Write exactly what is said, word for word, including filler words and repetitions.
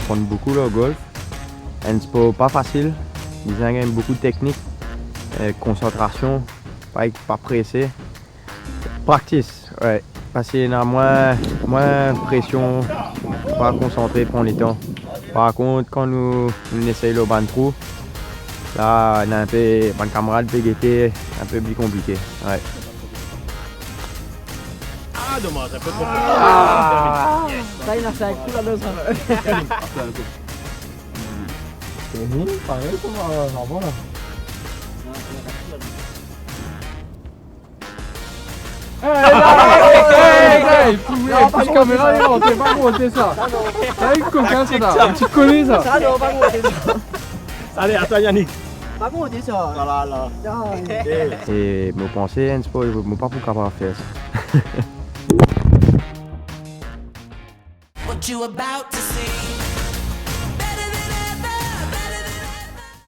Aprann boukou lor golf. Enn spor pa fasil. Bizin gagn boukou teknik, eh, konsantrasion, pa, pa prese. Practice, wi. Parski ena mwin, mwin presion, pa konsantre, pran letan. Par kont, kan nou, nou esey lor bann trou, la, ena inpe, bann kamarad pe gete, inpe pli konplike. Wi. Ah, domaz, inpe tro. Ah, sa, ena sink trou ladan sa. Fini, parey kouma avan la. Hey, hey, hey, hey, pou, hey, pou kamera, li rantre, pa monte sa. Sa, li kokin, sa, la. Ti kone sa. Sa, non, pa monte sa. Ale, atann, Yannick. Pa monte sa. Ala, ala. Ah, wi. Eh. E mo panse, enn spor, mo pa pou kapav fer sa. What you about to see?